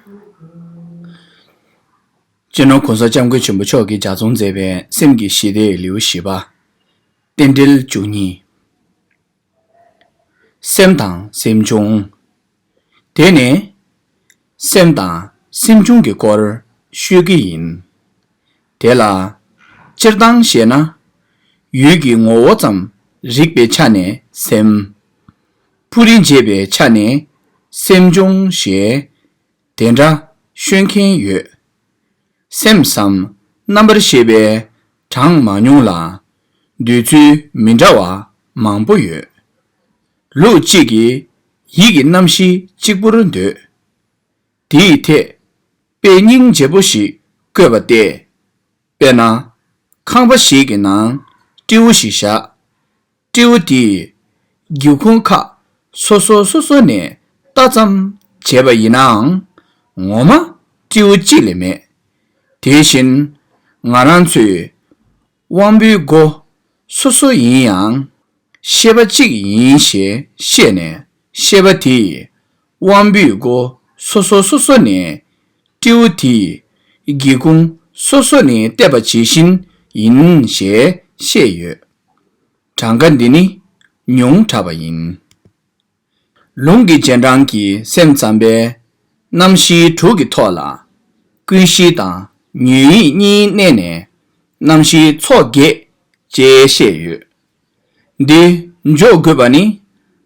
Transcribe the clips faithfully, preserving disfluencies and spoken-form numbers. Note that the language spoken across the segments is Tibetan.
སྤྱི་ནོར་༸གོང་ས་༸སྐྱབས་མགོན་ཆེན་པོ་མཆོག་གིས་ལྗགས་རྩོམ་མཛད་པའི་སེམས་ཀྱི་ཞི་བདེའི་ལེའུ་བཞི་པ། རྟེན་འབྲེལ་བཅུ་གཉིས། སེམས་དང་སེམས་བྱུང་། དེ་ནས་སེམས་དང་སེམས་བྱུང་གི་སྐོར་ཤོད་ཀྱི་ཡིན། དེ་ལ་སྤྱིར་བཏང་བཤད་ན། ཡུལ་གྱི་ངོ་བོ་ཙམ་རིག་པའི་ཆ་ནས་སེམས། སྤུ་རིས་འབྱེད་པའི་ཆ་ནས་སེམས་བྱུང་ཞེས། དེ་འདྲ་ཤོད་མཁན་ཡོད། སེམས་སམ་རྣམ་པར་ཤེས་པའི་གྲངས་མང་ཉུང་ལ་འདོད་ཚུལ་མི་འདྲ་བ་མང་པོ་ཡོད། ལུགས་གཅིག་གིས་ཡིད་ཀྱི་རྣམ་ཤེས་གཅིག་པུར་འདོད། དེའི་ཐད་དཔེ་སྙིང་རྗེ་པོ་ཞིག་བཀོད་པ་སྟེ། དཔེར་ན། ཁང་པ་ཞིག་གི་ནང་སྤྲེའུ་ཞིག་བཞག་སྤྲེའུ་དེས་སྒེའུ་ཁུང་ཁག་སོ་སོ་སོ་སོ་ནས་ལྟ་ཙམ་བྱས་པ་ཡིན་ནའང་། ངོ་མ་སྤྲེའུ་གཅིག་ལས་མེད། དེ་བཞིན་ང་རང་ཚོའི་དབང་པོའི་སྒོ་སོ་སོ་ཡིན་ཡང་། ཤེས་པ་གཅིག་ཡིན་ཞེས་བཤད་ནས། ཤེས་པ་དེས་དབང་པོའི་སྒོ་སོ་སོ་སོ་སོ་ནས་སྤྲེའུ་དེས་སྒེའུ་ཁུང་སོ་སོ་ནས་བལྟས་པ་ཇི་བཞིན་ཡིན་ཞེས་བཤད་ཡོད། གྲངས་ཀ་འདི་ནི་ཉུང་དྲགས་པ་ཡིན། ལུང་གི་རྗེས་འབྲང་གིས་སེམས་ཙམ་པས་རྣམ་ཤེས་དྲུག་གི་ཐོག་ལ་ཀུན་གཞི་དང་ཉོན་ཡིད་གཉིས་བསྣན་ནས་རྣམ་ཤེས་ཚོགས་བརྒྱད་ཅེས་བཤད་ཡོད། འདི་འཇོག་དགོས་པ་ནི་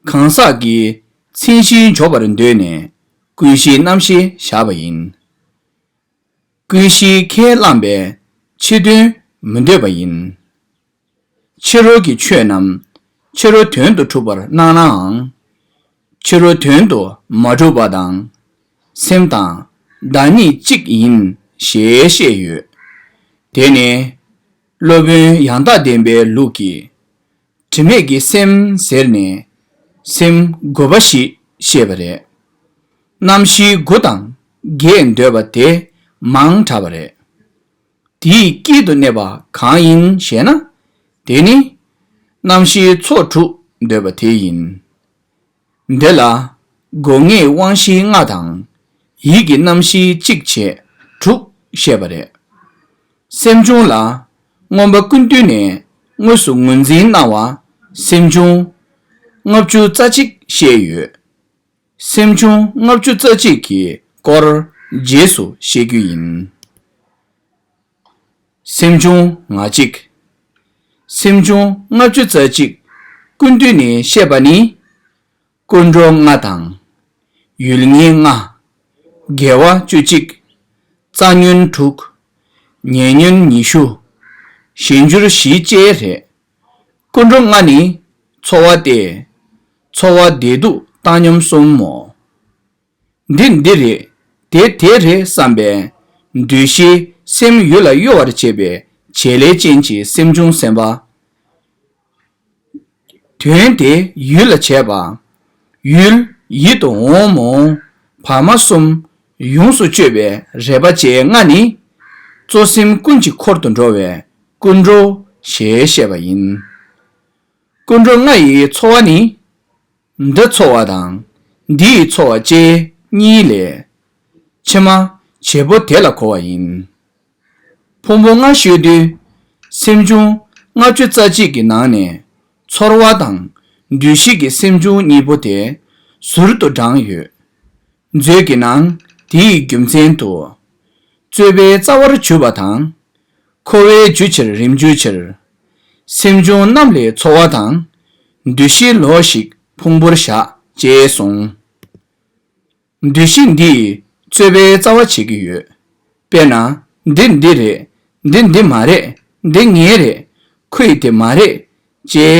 གང་ཟག་གིས་མཚན་གཞི་འཇོག་པར་འདོད་ནས་ཀུན་གཞི་རྣམ་ཤེས་བཞག་པ་ཡིན། ཀུན་གཞིས་ཁས་བླངས་པའི་ཕྱི་དོན་མི་འདོད་པ་ཡིན། ཕྱི་རོལ་གྱི་ཆོས་རྣམས་ཕྱི་རོལ་དོན་དུ་གྲུབ་པར་སྣང་ནའང་། ཕྱི་རོལ་དོན་དུ་མ་གྲུབ་པ་དང་། སེམས་དང་བདག་ཉིད་གཅིག་ཡིན་ཞེས་བཤད་ཡོད། དེ་ནི་སློབ་དཔོན་ཡང་དག་བདེན་པའི་ལུགས་ཀྱི། དྲི་མེད་ཀྱི་སེམས་ཟེར་ནས་སེམས་དགུ་པ་ཞིག་བཤད་པ་རེད། རྣམ་ཤེས་དགུ་དང་བརྒྱད་འདོད་པ་དེ་མང་དྲགས་པ་རེད། དེའི་དཀྱིལ་དུ་གནས་པ་གང་ཡིན་ཞེ་ན། དེ་ནི་རྣམ་ཤེས་ཚོགས་དྲུག་འདོད་པ་དེ་ཡིན། འདི་ལ་སྒོ་ལྔའི་དབང་ཤེས་ལྔ་དང་ཡིད་ཀྱི་རྣམ་ཤེས་གཅིག་བྱས་དྲུག་བཤད་པ་རེད། སེམས་བྱུང་ལ་མངོན་པ་ཀུན་བཏུས་ནས་དངོས་སུ་ངོས་འཛིན་གནང་བ་སེམས་བྱུང་ལྔ་བཅུ་རྩ་གཅིག་བཤད་ཡོད། སེམས་བྱུང་ལྔ་བཅུ་རྩ་གཅིག་གི་སྐོར་རྗེས་སུ་བཤད་རྒྱུ་ཡིན། སེམས་བྱུང་ང་གཅིག་སེམས་བྱུང་ལྔ་བཅུ་རྩ་གཅིག་ཀུན་བཏུས་ནས་བཤད་པ་ནི། ཀུན་འགྲོ་ལྔ་དང་། ཡུལ་ངེས་ལྔ། དགེ་བ་བཅུ་གཅིག་རྩ་ཉོན་དྲུག་ཉེ་ཉོན་ཉི་ཤུ། གཞན་འགྱུར་བཞི་བཅས་རེད། ཀུན་འགྲོ་ལྔ་ནི་ཚོར་བ་སྟེ། ཚོར་བ་བདེ་སྡུག་བཏང་སྙོམས་གསུམ་མོ། འདི་འདི་རེད། དེ་དེ་རེད་བསམ་པའི་འདུ་ཤེས་སེམས་ཡུལ་ལ་གཡོ་བར་བྱེད་པའི་བྱེད་ལས་ཅན་གྱི་སེམས་བྱུང་སེམས་པ། དོན་དེ་ཡུལ་ལ་བྱེད་པ། ཡུལ་ཡིད་དུ་འོང་མ་འོང་བར་མ་གསུམ་ཡོངས་སུ་གཅོད་པའི་རེ་བ་བཅས་ལྔ་ནི། གཙོ་སེམས་ཀུན་གྱི་འཁོར་དུ་འགྲོ་བས་ཀུན་འགྲོ་ཞེས་བཤད་པ་ཡིན། ཀུན་འགྲོ་ལྔ་ཡི་ཚོར་བ་ནི། འདི་ཚོར་བ་དང་འདི་ཡི་ཚོར་བ་བཅས་གཉིས་ལས། ཕྱི་མ་བྱེད་པོ་དེ་ལ་གོ་བ་ཡིན། ཕུང་པོ་ལྔ་ཤོད་དུས། སེམས་བྱུང་ལྔ་བཅུ་རྩ་གཅིག་གི་ནང་ནས་ཚོར་བ་དང་འདུ་ཤེས་ཀྱི་སེམས་བྱུང་གཉིས་པོ་དེ་ཟུར་དུ་བགྲངས་ཡོད། མཛོད་ཀྱི་ནང་དེའི་རྒྱུ་མཚན་དུ། རྩོད་པའི་རྩ་བར་གྱུར་པ་དང་། འཁོར་བའི་རྒྱུ་ཕྱིར་རིམ་གྱུར་ཕྱིར། སེམས་བྱུང་རྣམས་ལས་ཚོར་བ་དང་། འདུ་ཤེས་ལོགས་ཤིག་ཕུང་པོར་བཞག་ཅེས་གསུངས། འདུ་ཤེས་འདིས་རྩོད་པའི་རྩ་བ་བྱེད་ཀྱི་ཡོད། དཔེར་ན། འདི་འདི་རེད། འདི་འདི་མ་རེད། འདི་ངའི་རེད། ཁོའི་དེ་མ་རེད། ཅེས་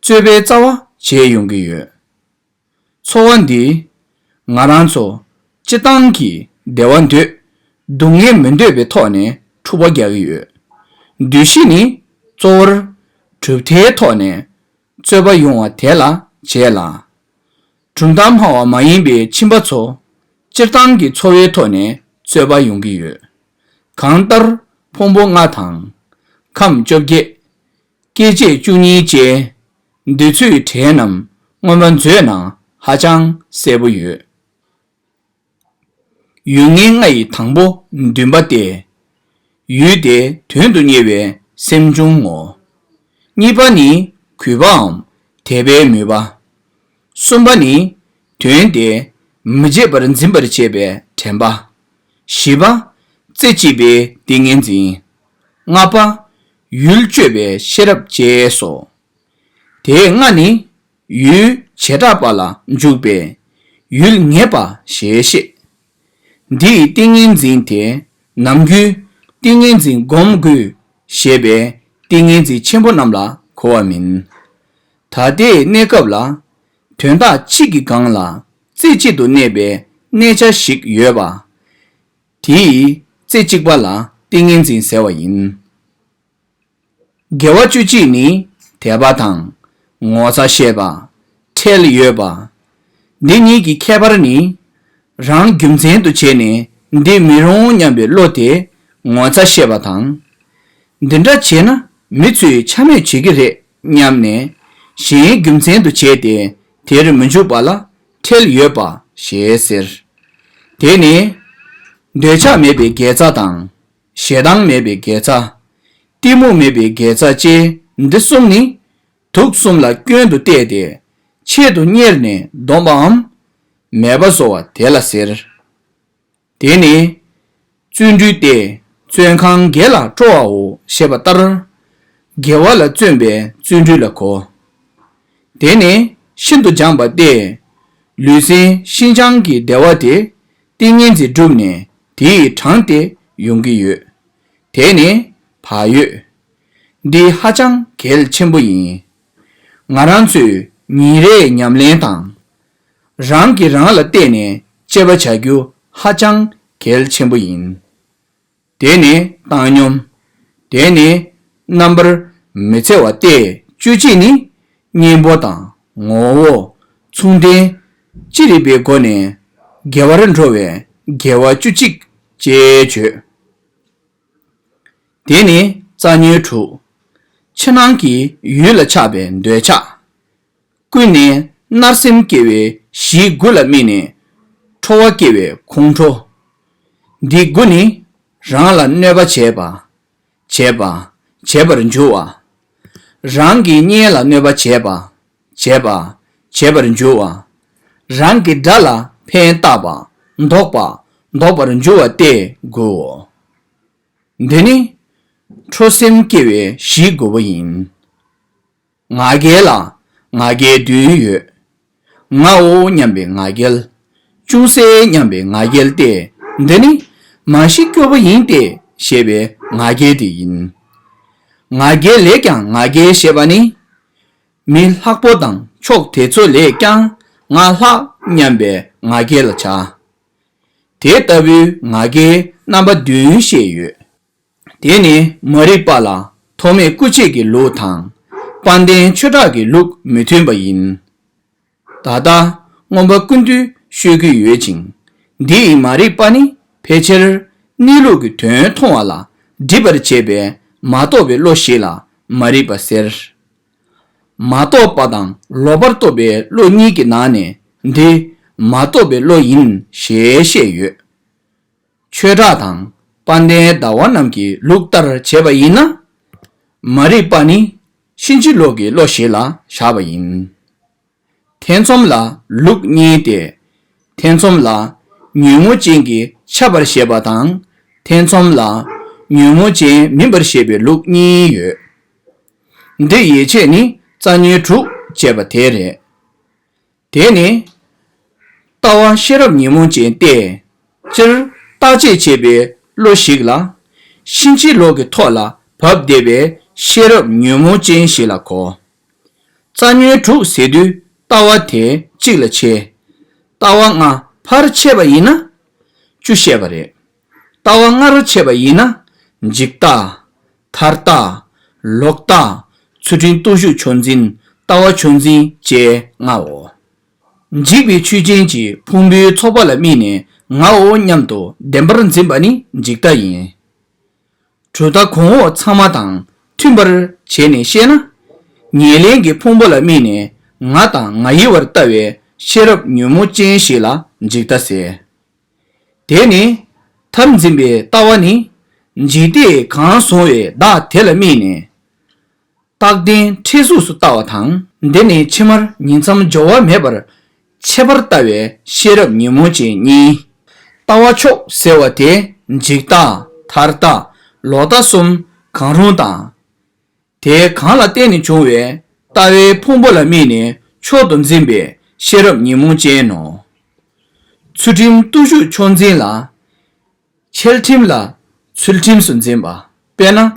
རྩོད་པའི་རྩ་བ་བྱས་ཡོང་གི་ཡོད། ཚོར་བ་འདི། ང་རང་ཚོ་སྤྱི་བཏང་གི་བདེ་བ་འདོད། སྡུག་བསྔལ་མི་འདོད་པའི་ཐོག་ནས་འཁྲུག་པ་རྒྱག་གི་ཡོད། འདུ་ཤེས་ནི་གཙོ་བོར་གྲུབ་མཐའི་ཐོག་ནས་རྩོད་པ་ཡོང་བ་དེ་ལ་བྱེད་ལ། གྲུབ་མཐའ་སྨྲ་བ་མ་ཡིན་པའི་ཁྱིམ་པ་ཚོ་སྤྱིར་བཏང་གི་ཚོར་བའི་ཐོག་ནས་རྩོད་པ་ཡོང་གི་ཡོད། གང་ལྟར་ཕུང་པོ་ལྔ་དང་། ཁམས་བཅོ་བརྒྱད། སྐྱེ་མཆེད་བཅུ་གཉིས་བཅས། འདི་ཚོའི་གྲས་རྣམས་མངོན་པ་མཛོད་ནང་ཧ་ཅང་གསལ་པོ་ཡོད། ཡུལ་ངེས་ལྔ་ཡི་དང་པོ་འདུན་པ་སྟེ། ཡུལ་དེ་དོན་དུ་གཉེར་བའི་སེམས་བྱུང་ངོ་། གཉིས་པ་ནི་གུས་པའམ་དད་པའི་མོས་པ། གསུམ་པ་ནི་དོན་དེ་མི་བརྗེད་པར་འཛིན་པར་བྱེད་པའི་དྲན་པ། བཞི་པ་རྩེ་གཅིག་པའི་ཏིང་ངེ་འཛིན། ལྔ་པ་ཡུལ་དཔྱོད་པའི་ཤེས་རབ་བཅས་སོ། དེ་ལྔ་ནི་ཡུལ་བྱེ་བྲག་པ་ལ་འཇུག་པས་ཡུལ་ངེས་པ་ཞེས་བཤད། འདི་ཡི་ཏིང་ངེ་འཛིན་དེ་ནམ་རྒྱུན་ཏིང་ངེ་འཛིན་སྒོམ་དགོས་ཞེས་པའི་ཏིང་ངེ་འཛིན་ཆེན་པོ་རྣམས་ལ་གོ་བ་མིན། ད་ལྟའི་གནས་སྐབས་ལ་དོན་དག་གཅིག་གི་སྒང་ལ་རྩེ་གཅིག་ཏུ་གནས་པའི་གནས་ཆ་ཞིག་ཡོད་པ། དེ་ཡི་རྩེ་གཅིག་པ་ལ་ཏིང་ངེ་འཛིན་ཟེར་བ་ཡིན། དགེ་བ་བཅུ་གཅིག་ནི་དད་པ་དང་ངོ་ཚ་ཤེས་པ། ཁྲེལ་ཡོད་པ། འདི་གཉིས་ཀྱི་ཁྱད་པར་ནི། རང་རྒྱུ་མཚན་དུ་བྱས་ནས་འདི་མི་རུང་སྙམ་པའི་བློ་དེ་ངོ་ཚ་ཤེས་པ་དང་། འདི་འདྲ་བྱས་ན་མི་ཚོས་འཕྱ་སྨོད་བྱེད་ཀྱི་རེད་སྙམ་ནས་གཞན་རྒྱུ་མཚན་དུ་བྱས་ཏེ་དེར་མི་འཇུག་པ་ལ་ཁྲེལ་ཡོད་པ་ཞེས་ཟེར། དེ་ནི་འདོད་ཆགས་མེད་པའི་དགེ་རྩ་དང་། ཞེ་སྡང་མེད་པའི་དགེ་རྩ། གཏི་མུག་མེད་པའི་དགེ་རྩ་བཅས་འདི་གསུམ་ནི་དུག་གསུམ་ལ་སྐྱོན་དུ་བལྟས་ཏེ་ཆེད་དུ་གཉེར་ནས་སྡོམ་པའམ་མེད་པ་བཟོ་བ་དེ་ལ་ཟེར། དེ་ནི་བརྩོན་འགྲུས་ཏེ་བརྩོན་གང་དགེ་ལ་སྤྲོ་བའོ་ཞེས་པ་ལྟར། དགེ་བ་ལ་བརྩོན་པའི་བརྩོན་འགྲུས་ལ་གོ། དེ་ནི་ཤིན་ཏུ་སྦྱངས་པ་སྟེ། ལུས་སེམས་ཤིན་སྦྱངས་ཀྱི་བདེ་བ་དེ་ཏིང་ངེ་འཛིན་བསྒྲུབས་ནས་དེ་ཡིས་དྲངས་ཏེ་ཡོང་གི་ཡོད། དེ་ནི་བག་ཡོད། འདི་ཧ་ཅང་གལ་ཆེན་པོ་ཡིན། ང་རང་ཚོས་ཉིན་རེའི་ཉམས་ལེན་དང་། རང་གིས་རང་ལ་བལྟས་ནས་དཔྱད་པ་བྱ་རྒྱུ་ཧ་ཅང་གལ་ཆེན་པོ་ཡིན། དེ་ནི་བཏང་སྙོམས། དེ་ནི་རྣམ་པར་མི་འཚེ་བ་སྟེ་བཅུ་གཅིག་ནི་གཉེན་པོ་དང་ངོ་བོ་མཚུངས་ལྡན་ཅི་རིགས་པའི་སྒོ་ནས་དགེ་བར་འགྲོ་བའི་དགེ་བ་བཅུ་གཅིག་ཅེས་བརྗོད། དེ་ནི་རྩ་ཉོན་དྲུག་ཕྱི་ནང་གི་ཡུལ་ལ་ཆགས་པའི་འདོད་ཆགས། ཀུན་ནས་མནར་སེམས་སྐྱེ་བའི་གཞི་དགུ་ལ་དམིགས་ནས་ཁྲོ་བ་སྐྱེ་བའི་ཁོང་ཁྲོ། འདི་དགུ་ནི་རང་ལ་གནོད་པ་བྱེད་པ། བྱེད་པ། བྱེད་པར་འགྱུར་བ། རང་གི་གཉེན་ལ་གནོད་པ་བྱེད་པ། བྱེད་པ། བྱེད་པར་འགྱུར་བ། རང་གི་དགྲ་ལ་ཕན་བཏགས་པ། བཟློག་པ། བཟློག་པར་འགྱུར་བ་སྟེ་དགུའོ། འདི་ནི་ཁྲོ་སེམས་སྐྱེ་བའི་གཞི་དགུ་པོ་ཡིན། ང་རྒྱལ་ལ་ང་རྒྱལ་བདུན་ཡོད། ངའོ་སྙམ་པའི་ང་རྒྱལ། ཅུང་ཟད་སྙམ་པའི་ང་རྒྱལ་ཏེ། འདི་ནི་མ་ཤི་སྐྱོ་པོ་ཡིན་ཏེ་ཞེས་པའི་ང་རྒྱལ་དེ་ཡིན། ང་རྒྱལ་ལས་ཀྱང་ང་རྒྱལ་ཞེས་པ་ནི། མི་ལྷག་པོ་དང་ཕྱོགས་དེ་ཚོ་ལས་ཀྱང་ང་ལྷག་སྙམ་པའི་ང་རྒྱལ་ལ་བྱ། དེ་ལྟ་བུའི་ང་རྒྱལ་རྣམ་པ་བདུན་བཤད་ཡོད། དེ་ནི་མ་རིག་པ་ལ་ཐོགས་མེད་སྐུ་མཆེད་ཀྱི་ལུགས་དང་། དཔལ་ལྡན་ཆོས་གྲགས་ཀྱི་ལུགས་མི་མཐུན་པ་ཡིན། ད་ལྟ་མངོན་པ་ཀུན་བཏུས་ཤོད་ཀྱི་ཡོད་ཅིང་། འདི་ཡི་མ་རིག་པ་ནི་ཕལ་ཆེར་གནས་ལུགས་ཀྱི་དོན་མཐོང་བ་ལ་སྒྲིབ་པར་བྱེད་པའི་མ་རྟོགས་པའི་བློ་ཞིག་ལ་མ་རིག་པ་ཟེར། མ་རྟོགས་པ་དང་ལོག་པར་རྟོགས་པའི་བློ་གཉིས་ཀྱི་ནང་ནས་འདི་མ་རྟོགས་པའི་བློ་ཡིན་ཞེས་བཤད་ཡོད། ཆོས་གྲགས་དང་དཔལ་ལྡན་ཟླ་བ་རྣམས་ཀྱི་ལུགས་ལྟར་བྱས་པ་ཡིན་ན། མ་རིག་པ་ནི་ཕྱིན་ཅི་ལོག་གི་བློ་ཞིག་ལ་བཞག་པ་ཡིན། ཐེ་ཚོམ་ལ་ལུགས་གཉིས་ཏེ། ཐེ་ཚོམ་ལ་ཉོན་མོངས་ཅན་གྱི་ཁྱབ་པར་བཤད་པ་དང་། ཐེ་ཚོམ་ལ་ཉོན་མོངས་ཅན་མིན་པར་བཤད་པའི་ལུགས་གཉིས་ཡོད། འདི་ཡན་ཆད་ནི་རྩ་ཉོན་དྲུག་ཅེས་པ་དེ་རེད། དེ་ནི་ལྟ་བ་ཤེས་རབ་ཉོན་མོངས་ཅན་ཏེ། སྤྱིར་བརྟག་དཔྱད་བྱེད་པའི་བློ་ཞིག་ལ། ཕྱིན་ཅི་ལོག་གི་ཐོག་ལ་བབས་བསྡད་པའི་ཤེས་རབ་ཉོན་མོངས་ཅན་ཞིག་ལ་གོ། རྩ་ཉོན་དྲུག་ཟེར་དུས་ལྟ་བ་དེ་གཅིག་ལ་ཕྱེ། ལྟ་བ་ལྔ་ཕར་ཕྱེ་བ་ཡིན་ན། བཅུ་བཤད་པ་རེད། ལྟ་བ་ལྔར་ཕྱེ་བ་ཡིན་ན། འཇིག་ལྟ། མཐར་ལྟ། ལོག་ལྟ། ཚུལ་ཁྲིམས་སྟོབས་ཞུགས་ཆོས་འཛིན། ལྟ་བ་ཆོས་འཛིན་བཅས་ལྔའོ། འཇིག་པའི་ཆོས་ཅན་གྱི་ཕུང་པོའི་ཚོགས་པ་ལ་དམིགས་ནས་ངའོ་སྙམ་དུ་བདེན་པར་འཛིན་པ་ནི་འཇིག་ལྟ་ཡིན། གྲུབ་མཐའ་གོང་འོག་ཚང་མ་དང་མཐུན་པར་བྱས་ནས་བཤད་ན། ཉེར་ལེན་གྱི་ཕུང་པོ་ལ་དམིགས་ནས་ང་དང་ང་ཡི་བར་ལྟ་བའི་ཤེས་རབ་ཉོན་མོངས་ཅན་ཞིག་ལ་འཇིག་ལྟ་ཟེར། དེ་ནི་མཐར་འཛིན་པའི་ལྟ་བ་ནི། འཇིག་ལྟས་གང་བཟུང་བའི་བདག་དེ་ལ་དམིགས་ནས། རྟག་བརྟན་འཕྲལ་གཟུགས་སུ་ལྟ་བ་དང་། འདི་ནི་ཕྱི་མར་ཉིང་མཚམས་སྦྱོར་བ་མེད་པར་ཁྱད་པར་ལྟ་བའི་ཤེས་རབ་ཉོན་མོངས་ཅན་གཉིས། ལྟ་བ་ཕྱོགས་ཟེར་བ་དེ་འཇིག་ལྟ་མཐར་ལྟ་ལོག་ལྟ་གསུམ་གང་རུང་དང་། དེ་གང་ལ་བརྟེན་ནས་བྱུང་བའི་ལྟ་བའི་ཕུང་པོ་ལ་དམིགས་ནས་མཆོག་ཏུ་འཛིན་པའི་ཤེས་རབ་ཉོན་མོངས་ཅན་ནོ། ཚུལ་ཁྲིམས་བརྟུལ་ཞུགས་མཆོག་འཛིན་ལ། འཆལ་ཁྲིམས་ལ་ཚུལ་ཁྲིམས་སུ་འཛིན་པ། དཔེར་ན།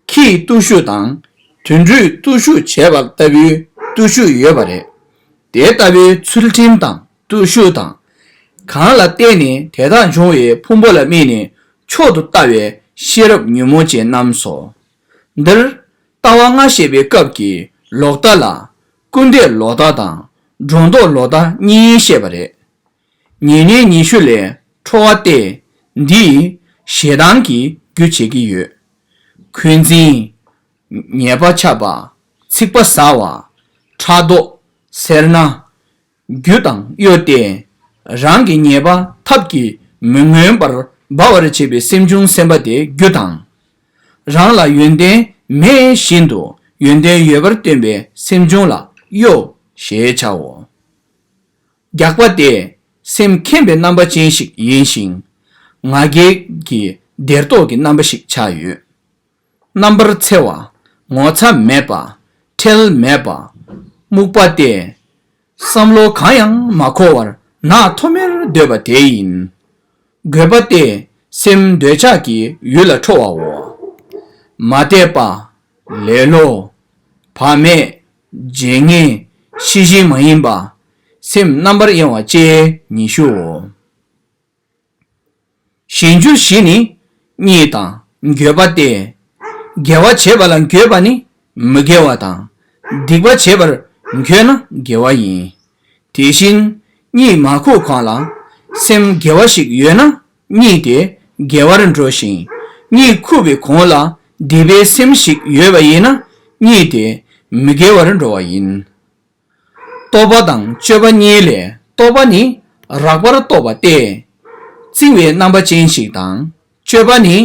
ཁྱིའི་བརྟུལ་ཞུགས་དང་། དུད་འགྲོའི་བརྟུལ་ཞུགས་བྱེད་པ་ལྟ་བུའི་བརྟུལ་ཞུགས་ཡོད་པ་རེད། དེ་ལྟ་བུའི་ཚུལ་ཁྲིམས་དང་བརྟུལ་ཞུགས་དང་། གང་ལ་བརྟེན་ནས་དེ་དག་འབྱུང་བའི་ཕུང་པོ་ལ་དམིགས་ནས་མཆོག་ཏུ་ལྟ་བའི་ཤེས་རབ་ཉོན་མོངས་ཅན་རྣམས་སོ། འདིར་ལྟ་བ་ལྔ་བཤད་པའི་སྐབས་ཀྱི་ལོག་ལྟ་ལ། སྐུར་འདེབས་ལོག་ལྟ་དང་སྒྲོ་འདོགས་ལོག་ལྟ་གཉིས་བཤད་པ་རེད། ཉེ་གནས་ཉི་ཤུ་ལས་ཁྲོ་བ་སྟེ། འདིས་ཞེ་སྡང་གི་རྒྱུ་བྱེད་ཀྱི་ཡོད། འཁོན་འཛིན། ཉེས་པ་ཆགས་པ། ཚིག་པ་ཟ་བ། ཕྲག་དོག་སེར་སྣ། རྒྱུ་དང་གཡོ་སྟེ། རང་གི་ཉེས་པ་ཐབས་ཀྱིས་མི་མངོན་པར་སྦ་བར་བྱེད་པའི་སེམས་བྱུང་སེམས་པ་དེ་རྒྱུ་དང་། རང་ལ་ཡོན་ཏན་མེད་བཞིན་དུ་ཡོན་ཏན་ཡོད་པར་སྟོན་པའི་སེམས་བྱུང་ལ་གཡོ་ཞེས་བྱའོ། རྒྱགས་པ་སྟེ། སེམས་ཁེངས་པའི་རྣམ་པ་ཅན་ཞིག་ཡིན་ཞིང་། ང་རྒྱལ་གྱི་སྡེར་རྡོག་གི་རྣམ་པ་ཞིག་ཆགས་ཡོད། རྣམ་པར་འཚེ་བ། ངོ་ཚ་མེད་པ། ཁྲེལ་མེད་པ། རྨུགས་པ་སྟེ། བསམ་བློ་གང་ཡང་མ་འཁོར་བར་ནག་ཐོམ་མེར་སྡོད་པ་དེ་ཡིན། རྒོད་པ་སྟེ། སེམས་འདོད་ཆགས་ཀྱི་ཡུལ་ལ་ཁྲོ་བའོ། མ་དད་པ། ལེ་ལོ། བག་མེད། བརྗེད་ངས། ཤེས་བཞིན་མ་ཡིན་པ། སེམས་རྣམ་པར་གཡེང་བ་བཅས་ཉི་ཤུའོ། གཞན་འགྱུར་བཞི་ནི། གཉིད་དང་འགྱོད་པ་སྟེ། དགེ་བ་བྱེད་པ་ལ་འགྱོད་པ་ནི་མི་དགེ་བ་དང་། སྡིག་པ་བྱེད་པར་འགྱོད་ན་དགེ་བ་ཡིན། དེ་བཞིན་གཉིད་མ་ཁུག་གོང་ལ་སེམས་དགེ་བ་ཞིག་ཡོད་ན་གཉིད་དེ་དགེ་བར་འགྲོ་ཞིང་། གཉིད་ཁུག་པའི་གོང་ལ་སྡིག་པའི་སེམས་ཤིག་ཡོད་པ་ཡིན་ན་གཉིད་དེ་མི་དགེ་བར་འགྲོ་བ་ཡིན། རྟོག་པ་དང་དཔྱོད་པ་གཉིས་ལས་རྟོག་པ་ནི་རགས་པར་རྟོག་པ་སྟེ། བརྩིང་བའི་རྣམ་པ་ཅན་ཞིག་དང་། དཔྱོད་པ་ནི་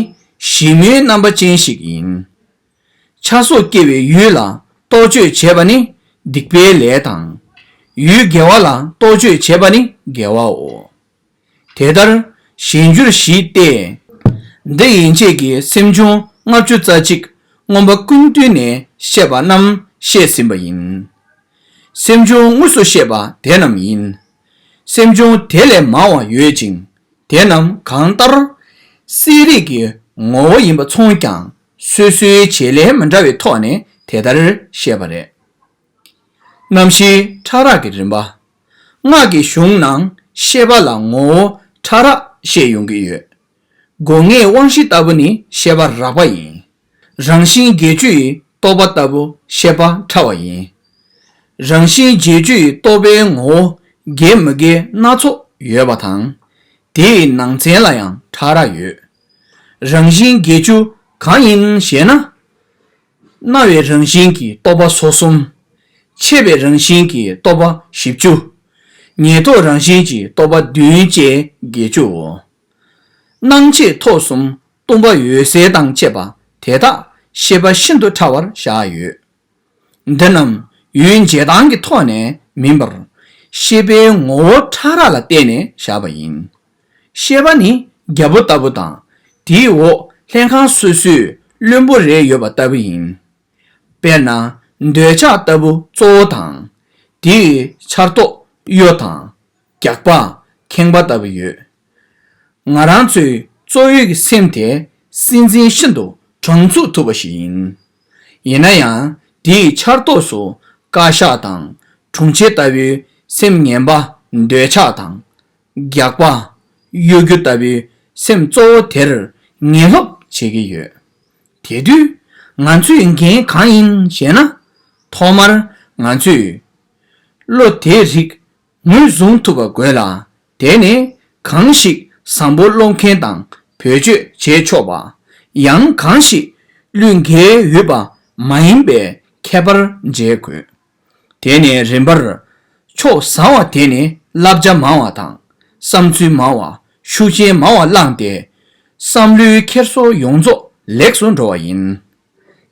ཞིབ་མོའི་རྣམ་པ་ཅན་ཞིག་ཡིན། ཆགས་སོགས་སྐྱེ་བའི་ཡུལ་ལ་རྟོག་དཔྱོད་བྱེད་པ་ནི་སྡིག་པའི་ལས་དང་། ཡུལ་དགེ་བ་ལ་རྟོག་དཔྱོད་བྱེད་པ་ནི་དགེ་བའོ། དེ་ལྟར་གཞན་འགྱུར་བཞི་སྟེ། འདི་ཡན་ཆད་ཀྱི་སེམས་བྱུང་ལྔ་བཅུ་རྩ་གཅིག་མངོན་པ་ཀུན་བཏུས་ནས་བཤད་པ་རྣམས་བཤད་ཟིན་པ་ཡིན། སེམས་བྱུང་དངོས་སུ་བཤད་པ་དེ་རྣམས་ཡིན། སེམས་བྱུང་དེ་ལས་མང་བ་ཡོད་ཅིང་། དེ་རྣམས་གང་ལྟར་གསལ་རིག་གི་ངོ་བོ་ཡིན་པ་མཚུངས་ཀྱང་། སོ་སོའི་བྱེད་ལས་མི་འདྲ་བའི་ཐོག་ནས་དེ་ལྟར་བཤད་པ་རེད། རྣམ་བཤད་ཕྲ་རགས་ཀྱི་རིམ་པ། སྔགས་ཀྱི་གཞུང་ནང་ཤེས་པ་ལ་ངོ་བོ་ཕྲ་རགས་བཤད་ཡོང་གི་ཡོད། སྒོ་ལྔའི་དབང་བཞི་ལྟ་བུ་ནི་ཤེས་པ་རགས་པ་ཡིན། རང་བཞིན་བརྒྱད་ཅུ་ཡི་རྟོག་པ་ལྟ་བུ་ཤེས་པ་ཕྲ་བ་ཡིན། རང་བཞིན་བརྒྱད་ཅུ་ཡི་རྟོག་པའི་ངོ་བོ་དགེ་མི་དགེ་སྣ་ཚོགས་ཡོད་པ་དང་། དེའི་ནང་ཚན་ལ་ཡང་ཕྲ་རགས་ཡོད། རང་བཞིན་བརྒྱད་ཅུ་གང་ཡིན་ཞེ་ན། སྣང་བའི་རང་བཞིན་གྱི་རྟོག་པ་སོ་གསུམ། མཆེད་པའི་རང་བཞིན་གྱི་རྟོག་པ་བཞི་བཅུ། ཉེར་ཐོབ་རང་བཞིན་གྱི་རྟོག་པ་བདུན་བཅས་བརྒྱད་ཅུའོ། སྣང་མཆེད་ཐོབ་གསུམ་སྟོང་པ་འོད་གསལ་དང་བཅས་པ་དེ་དག་ཤེས་པ་ཤིན་ཏུ་ཕྲ་བར་བཞག་ཡོད། འདི་རྣམས་ཡུལ་འབྱེད་སྟངས་ཀྱི་ཐོག་ནས་མིན་པར། ཤེས་པའི་ངོ་བོ་ཕྲ་རགས་ལ་བརྟེན་ནས་བཞག་པ་ཡིན། ཤེས་པ་ནི་རྒྱལ་པོ་ལྟ་བུ་དང་། དེའི་འོག་ལྷན་ཁང་སོ་སོའི་བློན་པོ་རེ་ཡོད་པ་ལྟ་བུ་ཡིན། དཔེར་ན། འདོད་ཆགས་ལྟ་བུ་གཙོ་བོ་དང་། དེའི་ཆར་གཏོགས་གཡོ་དང་། རྒྱགས་པ། ཁེངས་པ་ལྟ་བུ་ཡོད། ང་རང་ཚོའི་གཙོ་བོའི་སེམས་དེ་སྲིད་འཛིན་ཤིན་ཏུ་དྲང་ཚུགས་ཐུབ་པ་ཞིག་ཡིན། ཡིན་ན་ཡང་དེའི་ཆར་གཏོགས་སུ་བཀའ་ཤག་དང་དྲུང་ཆེ་ལྟ་བུའི་སེམས་ངན་པ་འདོད་ཆགས་དང་། རྒྱགས་པ། གཡོ་སྒྱུ་ལྟ་བུའི་སེམས་གཙོ་བོ་དེར་ངན་སློབ་བྱེད་ཀྱི་ཡོད། དེ་དུས་ང་ཚོས་འགན་གང་ཡིན་ཞེ་ན། ཐོག་མར་ང་ཚོས་བློ་དེའི་རིགས་ངོས་བཟུང་ཐུབ་པ་དགོས་ལ། དེ་ནི་གང་ཞིག་བཟང་པོ་སློབ་མཁན་དང་བེད་སྤྱོད་བྱེད་ཆོག་པ། ཡང་གང་ཞིག་བློས་འགེལ་འོས་པ་མ་ཡིན་པའི་ཁྱད་པར་འབྱེད་དགོས། དེ་ནས་རིམ་པར་ཕྱོགས་བཟང་བ་དེ་ནི་བསླབ་བྱ་མང་བ་དང་བསམ་ཚུལ་མང་བ། ཤུགས་རྐྱེན་མང་བ་བསླངས་ཏེ། བསམ་བློའི་འཁྱེར་སོ་ཡོངས་རྫོགས་ལེགས་སུ་འགྲོ་བ་ཡིན།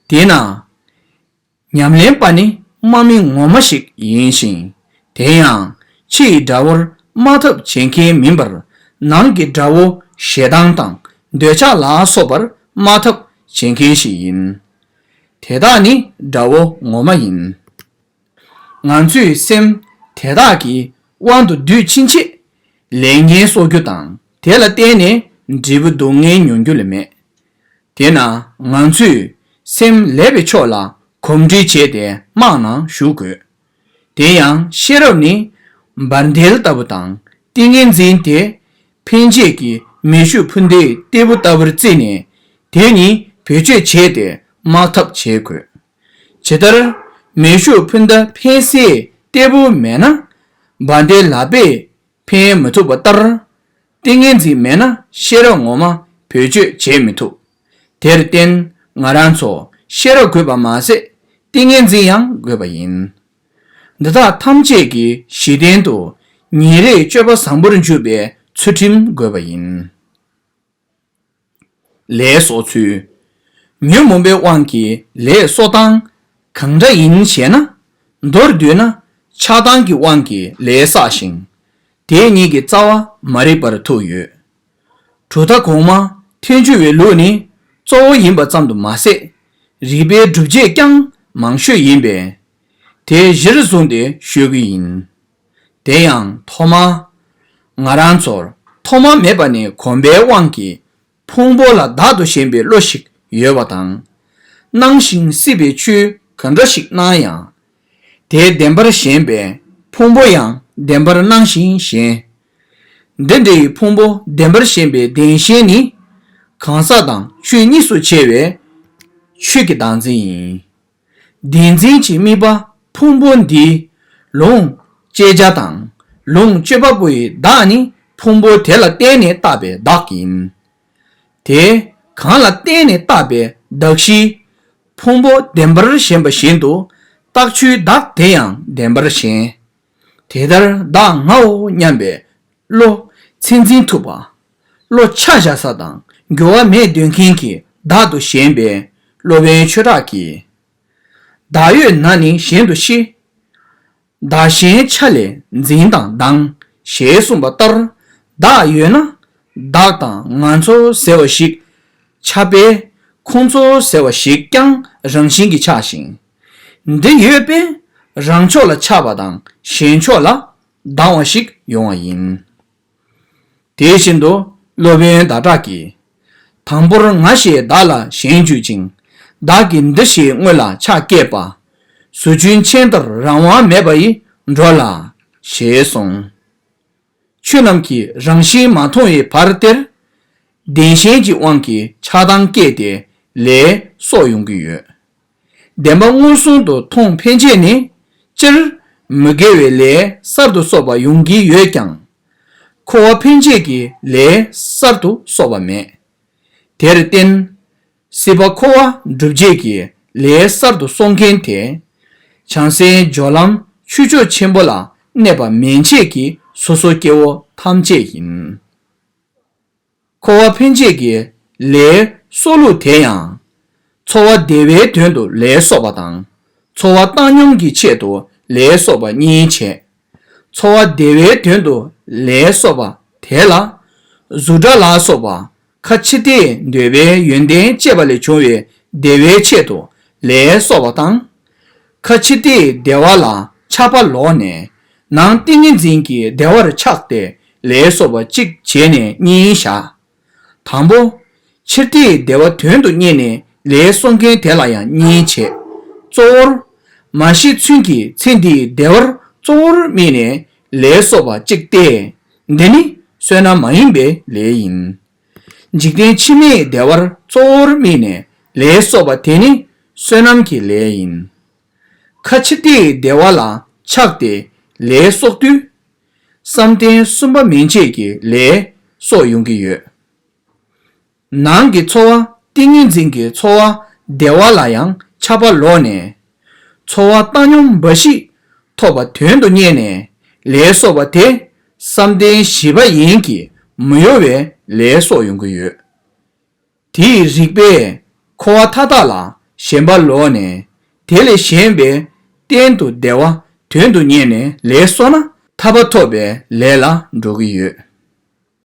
དེས་ན། ཉམས་ལེན་པ་ནི་དམག་མི་ངོ་མ་ཞིག་ཡིན་ཞིང་། དེ་ཡང་ཕྱི་ཡི་དགྲ་བོར་དམག་འཐབ་བྱེད་མཁན་མིན་པར། ནང་གི་དགྲ་བོ་ཞེ་སྡང་དང་འདོད་ཆགས་ལ་སོགས་པར་དམག་འཐབ་བྱེད་མཁན་ཞིག་ཡིན། དེ་དག་ནི་དགྲ་བོ་ངོ་མ་ཡིན། ང་ཚོས་སེམས་དེ་དག་གི་དབང་དུ་བསྡུས་ཕྱིན་ཆད། ལས་ངན་གསོག་རྒྱུ་དང་དེ་ལ་བརྟེན་ནས་འབྲས་བུ་སྡུག་བསྔལ་མྱོང་རྒྱུ་ལས་མེད། དེས་ན་ང་ཚོས་སེམས་ལེགས་པའི་ཕྱོགས་ལ་གོམས་འདྲིས་བྱས་ཏེ་དམག་ནང་ཞུགས་དགོས། དེ་ཡང་ཤེས་རབ་ནི་འབར་མདེལ་ལྟ་བུ་དང་། ཏིང་ངེ་འཛིན་དེ་འཕེན་བྱེད་ཀྱི་མེ་ཤུགས་འཕུར་མདེལ་སྟེགས་བུ་ལྟ་བུར་བརྩིས་ནས། དེ་ཉིད་བེད་སྤྱོད་བྱས་ཏེ་དམག་འཐབ་བྱེད་དགོས། ཇི་ལྟར་མེ་ཤུགས་འཕུར་མདའ་འཕེན་སའི་སྟེགས་བུ་མེད་ན། འབར་མདེལ་ལག་པས་འཕེན་མི་ཐུབ་པ་ལྟར། ཏིང་ངེ་འཛིན་མེད་ན་ཤེས་རབ་ངོ་མ་བེད་སྤྱོད་བྱེད་མི་ཐུབ། དེར་བརྟེན་ང་རང་ཚོ་ཤེས་རབ་དགོས་པ་མ་ཟད་ཏིང་ངེ་འཛིན་ཡང་དགོས་པ་ཡིན། འདི་དག་ཐམས་ཅད་ཀྱི་གཞི་རྟེན་དུ་ཉིན་རེའི་སྤྱོད་པ་བཟང་པོར་འཇུག་པའི་ཚུལ་ཁྲིམས་དགོས་པ་ཡིན། ལས་གསོག་ཚུལ། ཉོན་མོངས་པའི་དབང་གིས་ལས་གསོག་སྟངས་གང་འདྲ་ཡིན་ཞེ་ན། མདོར་བསྡུས་ན་ཆགས་སྡང་གི་དབང་གིས་ལས་བསགས་ཤིང་། དེ་ཉིད་ཀྱི་རྩ་བ་མ་རིག་པར་ཐུག་ཡོད། གྲུབ་མཐའ་གོང་མ་ཐལ་འགྱུར་བའི་ལུགས་ནི་གཙོ་བོ་ཡིན་པ་ཙམ་དུ་མ་ཟད། རིགས་པའི་སྒྲུབ་བྱེད་ཀྱང་མང་ཤོས་ཡིན་པས། དེ་གཞིར་བཟུང་སྟེ་ཤོད་ཀྱི་ཡིན། དེ་ཡང་ཐོག་མར། ང་རང་ཚོར་ཐོག་མ་མེད་པ་ནས་གོམས་པའི་དབང་གིས་ཕུང་པོ་ལ་བདག་ཏུ་ཞེན་པའི་བློ་ཞིག་ཡོད་པ་དང་། སྣང་ཞིང་སྲིད་པའི་ཆོས་གང་འདྲ་ཞིག་སྣང་ཡང་། དེ་བདེན་པར་ཞེན་པས་ཕུང་པོ་ཡང་བདེན་པར་སྣང་ཞིང་ཞེན། འདི་འདྲའི་ཕུང་པོ་བདེན་པར་ཞེན་པའི་བདེན་ཞེན་ནི། གང་ཟག་དང་ཆོས་གཉིས་སུ་ཕྱེ་བའི་ཆོས་ཀྱི་བདག་འཛིན་ཡིན། བདེན་འཛིན་གྱི་དམིགས་པ་ཕུང་པོ་འདིའི་ལུང་སྤྱོད་བྱ་དང་ལུང་སྤྱོད་པ་པོ་ཡི་བདག་ནི་ཕུང་པོ་དེ་ལ་བརྟེན་ནས་བཏགས་པའི་བདག་ཡིན། དེ་གང་ལ་བརྟེན་ནས་བཏགས་པའི་གདགས་གཞིའི་ཕུང་པོ་བདེན་པར་ཞེན་པ་བཞིན་དུ་རྟགས་ཆོས་བདག་དེ་ཡང་བདེན་པར་ཞེན། དེ་ལྟར་བདག་ངའོ་སྙམ་པའི་བློ་ཚད་འཛིན་ཐུབ་པ། བློ་ཆ་བཞག་ས་དང་འགྱུར་བ་མེད་འདོད་མཁན་གྱི་བདག་ཏུ་ཞེན་པའི་སློབ་དཔོན་ཆོས་གྲགས་ཀྱིས། བདག་ཡོད་ན་ནི་གཞན་དུ་ཤེས། བདག་གཞན་ཆ་ལས་འཛིན་དང་སྡང་ཞེས་གསུངས་པ་ལྟར། བདག་ཡོད་ན་བདག་དང་ང་ཚོ་ཟེར་བ་ཞིག་ཆགས་པས་ཁོང་ཚོ་ཟེར་བ་ཞིག་ཀྱང་རང་བཞིན་གྱིས་ཆགས་ཤིང་། འདི་ཡོད་པས་རང་ཕྱོགས་ལ་ཆགས་པ་དང་གཞན་ཕྱོགས་ལ་སྡང་བ་ཞིག་ཡོང་བ་ཡིན། དེ་བཞིན་དུ་སློབ་དཔོན་ཟླ་གྲགས་ཀྱིས། དང་པོར་ང་ཞེས་བདག་ལ་ཞེན་གྱུར་ཅིང་། བདག་གི་འདི་ཞེས་དངོས་ལ་ཆགས་སྐྱེས་པ། ཟོ་ཆུན་ཆེན་ལྟར་རང་དབང་མེད་པ་ཡི་འགྲོ་ལ། ཞེས་གསུངས། ཆོས་རྣམས་ཀྱི་རང་བཞིན་མ་མཐོང་བའི་བར་དེར། བདེན་ཞེན་གྱི་དབང་གིས་ཆགས་སྡང་སྐྱེས་ཏེ་ལས་གསོག་ཡོང་གི་ཡོད། བདེན་པ་མངོན་སུམ་དུ་མཐོང་ཕན་ཆད་ནི། སྤྱིར་མི་དགེ་བའི་ལས་གསར་དུ་གསོག་པ་ཡོང་གི་ཡོད་ཀྱང་། འཁོར་བ་ཕན་ཆད་ཀྱི་ལས་གསར་དུ་གསོག་པ་མེད། དེར་བརྟེན། སྲིད་པ་འཁོར་བ་སྒྲུབ་བྱེད་ཀྱི་ལས་གསར་དུ་གསོག་མཁན་དེ། བྱང་སེམས་སྦྱོར་ལམ་ཆོས་ཕྱོགས་ཆེན་པོ་ལ་གནས་པ་མན་ཆད་ཀྱི་སོ་སོ་སྐྱེ་བོ་ཐམས་ཅད་ཡིན། འཁོར་བ་ཕན་ཆད་ཀྱི་ལས་གསོག་ལུགས་དེ་ཡང་། འཚོ་བ་བདེ་བའི་དོན་དུ་ལས་གསོག་པ་དང་། འཚོ་བ་བཏང་སྙོམས་ཀྱི་ཆེད་དུ་ལས་གསོག་པ་གཉིས་བྱས། འཚོ་བ་བདེ་བའི་དོན་དུ་ལས་གསོག་པ་དེ་ལ། གཟུགས་སྒྲ་ལ་སོགས་པ་ཁ་ཕྱིར་ལྟའི་འདོད་པའི་ཡོན་ཏན་སྐྱེས་པ་ལས་བྱུང་བའི་བདེ་བའི་ཆེད་དུ་ལས་གསོག་པ་དང་། ཁ་ཕྱིར་ལྟའི་བདེ་བ་ལ་ཆགས་པ་ལོག་ནས། ནང་ཏིང་ངེ་འཛིན་གྱི་བདེ་བར་ཆགས་ཏེ་ལས་གསོག་པ་གཅིག་བྱས་ནས་གཉིས་བཞག། དང་པོ། ཕྱིར་ལྟའི་བདེ་བ་དོན་དུ་གཉེར་ནས་ལས་གསོག་མཁན་དེ་ལ་ཡང་གཉིས་བྱས། གཙོ་བོར། མ་ཤི་ཚུན་གྱི་ཚེ་འདིའི་བདེ་བར་གཙོ་བོར་དམིགས་ནས་ལས་གསོག་པ་གཅིག་སྟེ། འདི་ནི་བསོད་ནམས་མ་ཡིན་པའི་ལས་ཡིན། འཇིག་རྟེན་ཕྱི་མའི་བདེ་བར་གཙོ་བོར་དམིགས་ནས་ལས་གསོག་པ་དེ་ནི་བསོད་ནམས་ཀྱི་ལས་ཡིན། ཁ་ཕྱིར་ལྟའི་བདེ་བ་ལ་ཆགས་ཏེ་ལས་གསོག་དུས། བསམ་གཏན་གསུམ་པ་མན་ཆད་ཀྱི་ལས་གསོག་ཡོང་གི་ཡོད། ནང་གི་འཚོ་བ་ཏིང་ངེ་འཛིན་གྱི་འཚོ་བ་བདེ་བ་ལ་ཡང་ཆགས་པ་ལོག་ནས། འཚོ་བ་བཏང་སྙོམས་འབའ་ཞིག་ཐོབ་པ་དོན་དུ་གཉེར་ནས་ལས་གསོག་པ་དེ་བསམ་གཏན་བཞི་པ་ཡིན་གྱི་ མི་གཡོ་བའི་ལས་གསོག་ཡོང་གི་ཡོད། དེའི་རིགས་པས་འཁོར་བ་མཐའ་དག་ལ་ཞེན་པ་ལོག་ནས་དེ་ལས་གཞན་པའི་གཏན་དུ་བདེ་བ་དོན་དུ་གཉེར་ནས་ལས་གསོག་ན་ཐར་པ་ཐོབ་པའི་ལས་ལ་འགྲོ་གི་ཡོད།